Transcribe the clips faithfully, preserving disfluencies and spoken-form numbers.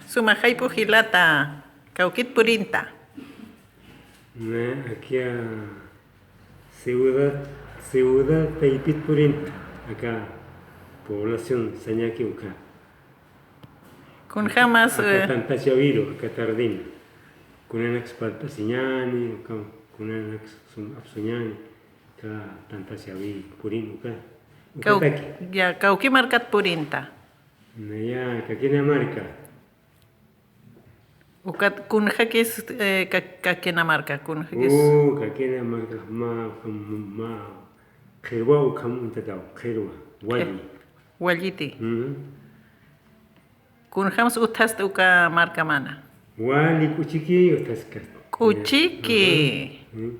Suma jayp'u jilata, kawkit purinta. Na, akia ciudad, ciudad taypit purinta, aka población Sañaki uka. Kunjamas, aka eh, tantachawiru, aka tardina. Kunanaks pantasiñani, uka, kunanaks sum apsuñani, ka tantachawi purin uka. Kaw-, ukataki. Ya, kawki markat purinta. Naya, kakina marka. Ukat kunjakis, eh, ka-, kakina marka, kunjakis. Oh, kakina marka, ma, ma, ma, qhirwa ukham uñtataw, qhirwa, wali. Walliti. Mm. Kunjams uthast uka markamana. Wali k'uchiki uthaskast. K'uchiki. Ajá. Mm.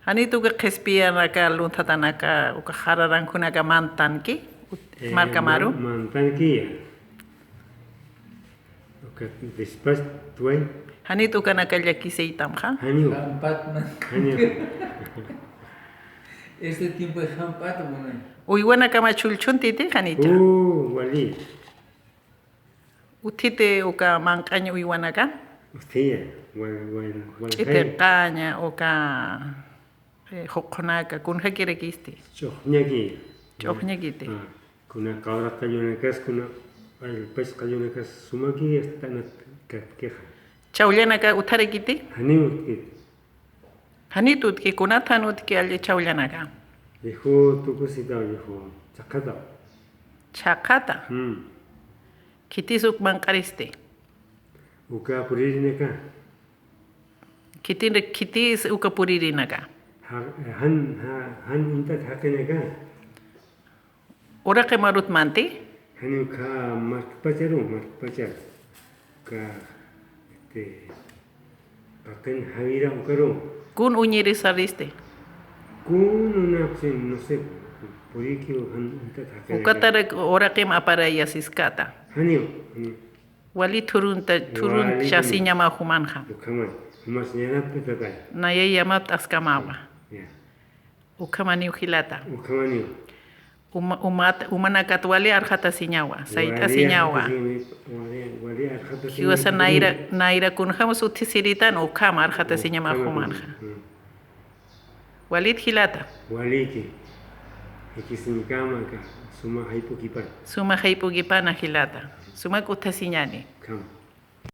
Janit uka qhispiyanaka, lunthatanaka, uka jararankunaka mantanki, ut-, eh, markamaru. Man-, mantankiya. Uka después tuway. Janit ukanaka llakisiytamxa. Janiw. Jampatman. Janiw. Este tiempo es jampatman. Uywanakama chullchuntiti, janicha. Uh, wali. Uthiti uka manq'añ uywanaka. Uthiya, wal, wal, wal. Ch'ithiqaña, uka, eh, juqunaka, kunjakirakisti. Ch'uxñaki. Ch'uxñakiti. Ah, kuna qawraq qallunakas, kuna allpach qallunakas, sumaki, hasta nat-, katkixa. Chawllanaka utharakiti? Janiw utkiti. Janit utki, kunat jan utki alli chawllanaka. Dijo, tukusita, dijo, chhaqhata. Chhaqhata. Hmm. Khitis uk manq'aristi. Uka puririnaka. Khitin, khitis uka puririnaka. Ja-, jan, ja-, jan uñtat jaqinaka. Uraqi marut manti? Jani ukha markpacharu, markpachar. Ukha, este, paqin jawira ukaru. Kun uñirisaristi? Kun una, pues, no sé, puriki ujan uñtat jaqinaka. Ukatarak uraqim aparayasiskata. Janiw, janiw. Wali thurunta, thurunchasiñama jumanxa. Ukhaman, jumas ñanapta tatay. Naya yamapt'askamawa. Ya. Ukhamaniw jilata. Ukhamaniw. Uma-, umat-, umanakat wali arxatasiñawa, wali sayt'asiñawa. Arxatasiñawa, wali, wali arxatasiñawa. Jiwasa nayra, nayra kunjamas uthisiritan ukhama arxatasiñama jumanxa. Ukhama. Mm. Walit jilata. Waliki. Ikisiñkama aka, suma jayp'ukipana. Suma jayp'ukipana jilata. Suma k'uthasiñani. Ukhama.